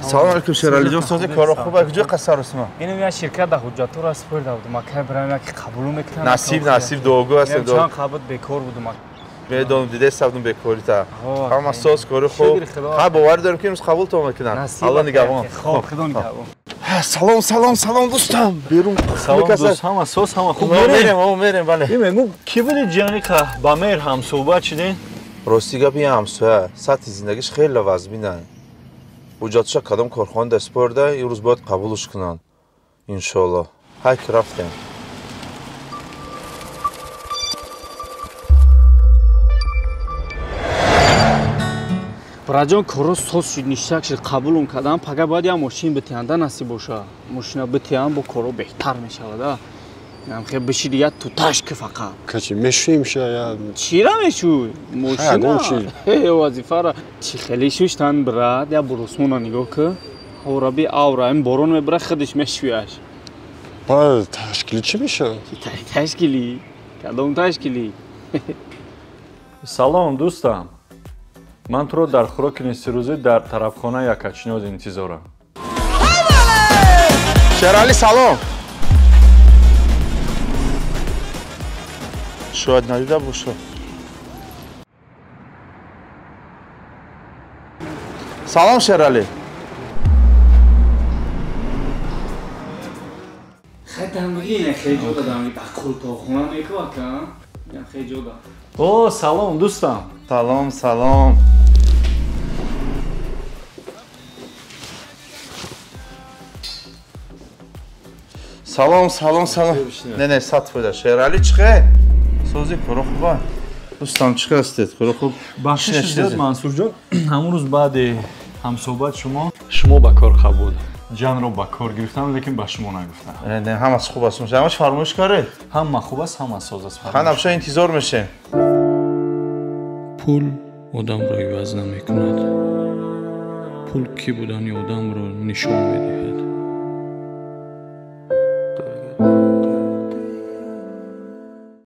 Салом алейкум Шерали ҷон, сози коро хуб аст? Куҷо қасар усма? Инам як ширкат да ҳуҷҷатҳоро супорида будам. Акай барам як қабул мекунам. Насиб, насиб, дуогӯ ҳастем. Чанд қабул бекор будам. Медонам, дидестам бекорита. Ҳама соз кори хуб. Ҳа, бовар дорем ки имрӯз қабултон мекунанд. Алло нигаҳбон. Хуб, худо нигаҳбон. Салом, салом, салом дӯстам. Берун салом дӯст, ҳама соз, ҳама хуб. Мерем, о мерем, бале. Ин мегӯм ки буди ҷияни ба меҳр ҳамсӯҳбат шудин? Рости гап ин ҳамсоя сатҳи зиндагиш хеле вазминанд. Ҳуҷҷатша кадом корхона даст спорда, имрӯз бояд қабулш кунанд. Иншоалло. Ҳай ки рафтем. Браҷон, коро соз шуд, ништак шуд, қабулум кардам. Пага бояд як мошин битиҳанда насиб боша. Мошина битиҳам, бо коро беҳтар мешавад. Хе биши дигар туташ ки фақат. Качи мешӯем ша я. Чира мешӯй? Мошина. Вазифара. Чи хеле шуштан брат, я бурусмона нигоҳ ки. Ҳавра би авра, ин борон мебара худаш мешӯяш. Ба ташкили чӣ мешавад? Ташкили? Кадом ташкили? Салом дӯстам. Ман туро дар хӯроки нисфирӯзӣ дар тарафхона Якачниёз интизорам. Шерали салом. Шояд надида бошад. Салом Шерали. Хай дамгӣ не хеле ҷо дадам, ба қултоқхона мекува ка? Хеле ҷо дад. О, салом дӯстам. Салом, салом. Салом, салом, салом. Не, не, сад фоида. Шерали чӣ хел? Сози коро хуба. Дӯстам чӣ хел ҳастед? Коро хуб. Бахшиш зиёд Мансурҷон, ҳамон рӯз баъди ҳамсӯҳбат шумо ба кор қабул. Ҷанро ба кор гирифтам, лекин ба шумо нагуфтам. Не, не, ҳамас хуб аст. Ҳамаш фармоиш каред? Ҳама хуб аст, ҳама соз аст. Хан абша интизор мешем. Пул одамро иваз намекунад. Пул кӣ будани одамро нишон медиҳад.